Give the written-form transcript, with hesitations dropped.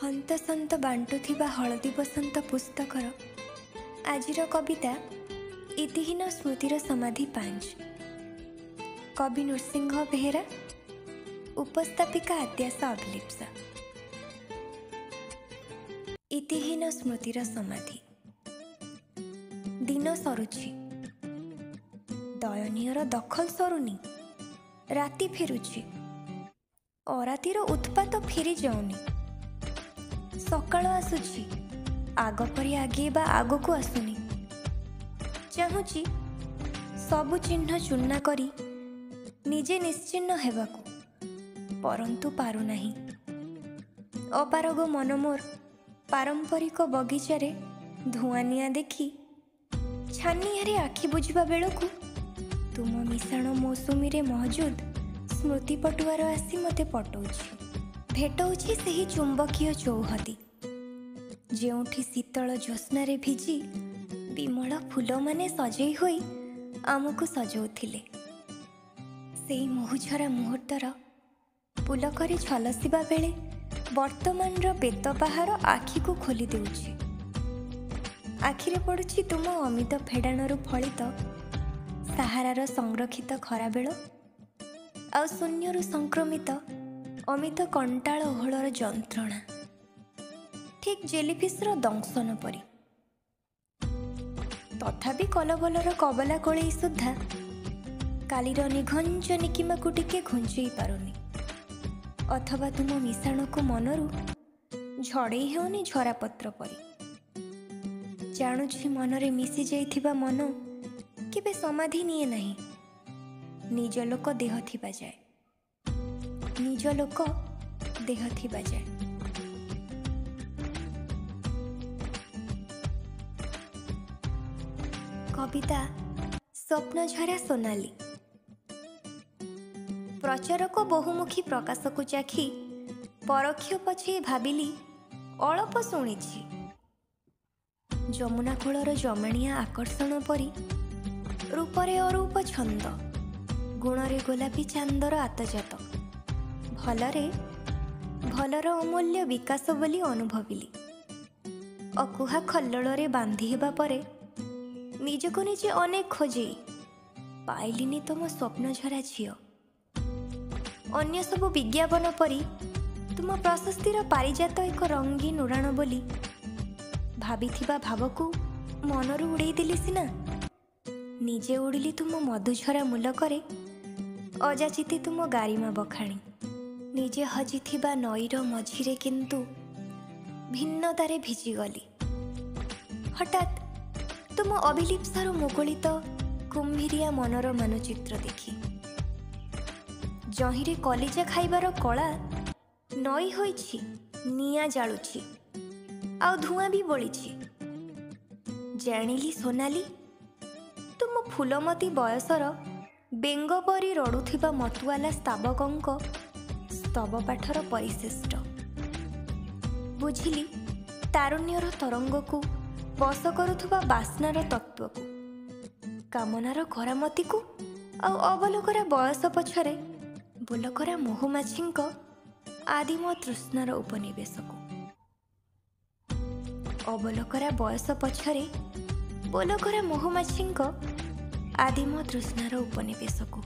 ହନ୍ତସନ୍ତ ବାଣ୍ଟୁଥିବା ହଳଦୀ ବସନ୍ତ ପୁସ୍ତକର ଆଜିର କବିତା ଇତିହୀନ ସ୍ମୃତିର ସମାଧି 5। କବି ନୃସିଂହ ବେହେରା, ଉପସ୍ଥାପିକା ଆଦ୍ୟାସା ଅଭିଲିପ୍ସା। ଇତିହୀନ ସ୍ମୃତିର ସମାଧି। ଦିନ ସରୁଛି, ଦୟନୀୟର ଦଖଲ ସରୁନି। ରାତି ଫେରୁଛି, ଅରାତିର ଉତ୍ପାତ ଫେରି ଯାଉନି। ସକାଳ ଆସୁଛି, ଆଗ ପରି ଆଗେଇବା ଆଗକୁ ଆସୁନି। ଚାହୁଁଛି ସବୁ ଚିହ୍ନ ଚୂନା କରି ନିଜେ ନିଶ୍ଚିହ୍ନ ହେବାକୁ, ପରନ୍ତୁ ପାରୁନାହିଁ। ଅପାରଗ ମନ ମୋର ପାରମ୍ପରିକ ବଗିଚାରେ ଧୂଆଁ ନିଆଁ ଦେଖି ଛାନିଆରେ ଆଖି ବୁଜିବା ବେଳକୁ ତୁମ ମିଶାଣ ମୌସୁମୀରେ ମହଜୁଦ ସ୍ମୃତି ପଟୁଆର ଆସି ମୋତେ ପଟଉଛି, ଭେଟଉଛି ସେହି ଚୁମ୍ବକୀୟ ଚୌହଦି, ଯେଉଁଠି ଶୀତଳ ଜ୍ୟୋତ୍ସ୍ନାରେ ଭିଜି ବିମଳ ଫୁଲମାନେ ସଜେଇ ହୋଇ ଆମକୁ ସଜଉଥିଲେ। ସେଇ ମହୁଝରା ମୁହୂର୍ତ୍ତର ପୁଲକରେ ଝଲସିବା ବେଳେ ବର୍ତ୍ତମାନର ବେତ ପାହାର ଆଖିକୁ ଖୋଲି ଦେଉଛି। ଆଖିରେ ପଡ଼ୁଛି ତୁମ ଅମିତ ଫେଡ଼ାଣରୁ ଫଳିତ ସାହାରାର ସଂରକ୍ଷିତ ଖରାବେଳ ଆଉ ଶୂନ୍ୟରୁ ସଂକ୍ରମିତ ଅମିତ କଣ୍ଟାଳ ଓହଳର ଯନ୍ତ୍ରଣା, ଠିକ୍ ଜେଲିଫିସ୍ର ଦଂଶନ ପରି। ତଥାପି କଲବଲର କବଲା କୋଳେଇ ସୁଦ୍ଧା କାଲିର ନିଘଞ୍ଚ ନିକିମାକୁ ଟିକେ ଘୁଞ୍ଚେଇ ପାରୁନି, ଅଥବା ତୁମ ମିଶାଣକୁ ମନରୁ ଝଡ଼େଇ ହେଉନି ଝରାପତ୍ର ପରି। ଜାଣୁଛି ମନରେ ମିଶି ଯାଇଥିବା ମନ କେବେ ସମାଧି ନିଏ ନାହିଁ, ନିଜ ଲୋକ ଦେହ ଥିବା ଯାଏ, ନିଜ ଲୋକ ଦେହ ଥିବା ଯାଏ। କବିତା ସ୍ୱପ୍ନଝରା ସୋନାଲି। ପ୍ରଚାରକ ବହୁମୁଖୀ ପ୍ରକାଶକୁ ଚାଖି ପରୋକ୍ଷ ପଛେଇ ଭାବିଲି ଅଳପ ଶୁଣିଛି। ଯମୁନା କୂଳର ଜମାଣିଆ ଆକର୍ଷଣ ପରି ରୂପରେ ଅରୂପ ଛନ୍ଦ, ଗୁଣରେ ଗୋଲାପୀ ଚାନ୍ଦର ଆତଯାତ, ଭଲରେ ଭଲର ଅମୂଲ୍ୟ ବିକାଶ ବୋଲି ଅନୁଭବିଲି। ଅକୁହା ଖଲ୍ଲୋଳରେ ବାନ୍ଧି ହେବା ପରେ ନିଜକୁ ନିଜେ ଅନେକ ଖୋଜେଇ ପାଇଲିନି ତୁମ ସ୍ୱପ୍ନଝରା ଝିଅ। ଅନ୍ୟ ସବୁ ବିଜ୍ଞାପନ ପରି ତୁମ ପ୍ରଶସ୍ତିର ପାରିଜାତ ଏକ ରଙ୍ଗୀନ ଉଡ଼ାଣ ବୋଲି ଭାବିଥିବା ଭାବକୁ ମନରୁ ଉଡ଼େଇ ଦେଲି ସିନା, ନିଜେ ଉଡ଼ିଲି ତୁମ ମଧୁଝରା ମୂଲକରେ ଅଯାଚିତି ତୁମ ଗାରିମା ବଖାଣି। ନିଜେ ହଜିଥିବା ନଈର ମଝିରେ କିନ୍ତୁ ଭିନ୍ନତାରେ ଭିଜିଗଲି। ହଠାତ୍ ତୁମ ଅଭିଲିପ୍ସାରୁ ମୁକୁଳିତ କୁମ୍ଭୀରିଆ ମନର ମାନଚିତ୍ର ଦେଖି, ଯହିଁରେ କଲିଜା ଖାଇବାର କଳା ନଈ ହୋଇଛି, ନିଆଁ ଜାଳୁଛି ଆଉ ଧୂଆଁ ବି ବୋଳିଛି। ଜାଣିଲି ସୋନାଲି, ତୁମ ଫୁଲମତୀ ବୟସର ବେଙ୍ଗ ପରି ରଡ଼ୁଥିବା ମତୁଆଲା ସ୍ତାବକଙ୍କ ସ୍ତବ ପାଠର ପରିଶିଷ୍ଟ। ବୁଝିଲି ତାରୁଣ୍ୟର ତରଙ୍ଗକୁ ବଶ କରୁଥିବା ବାସ୍ନାର ତତ୍ତ୍ୱକୁ, କାମନାର କରାମତିକୁ ଆଉ ଅବଲୋକରା ବୟସ ପଛରେ ବୋଲକରା ମହୁମାଛିଙ୍କ ଆଦିମ ତୃଷ୍ଣାର ଉପନିବେଶକୁ। ଅବଲୋକରା ବୟସ ପଛରେ ବୋଲକରା ମହୁମାଛିଙ୍କ ଆଦିମ ତୃଷ୍ଣାର ଉପନିବେଶକୁ।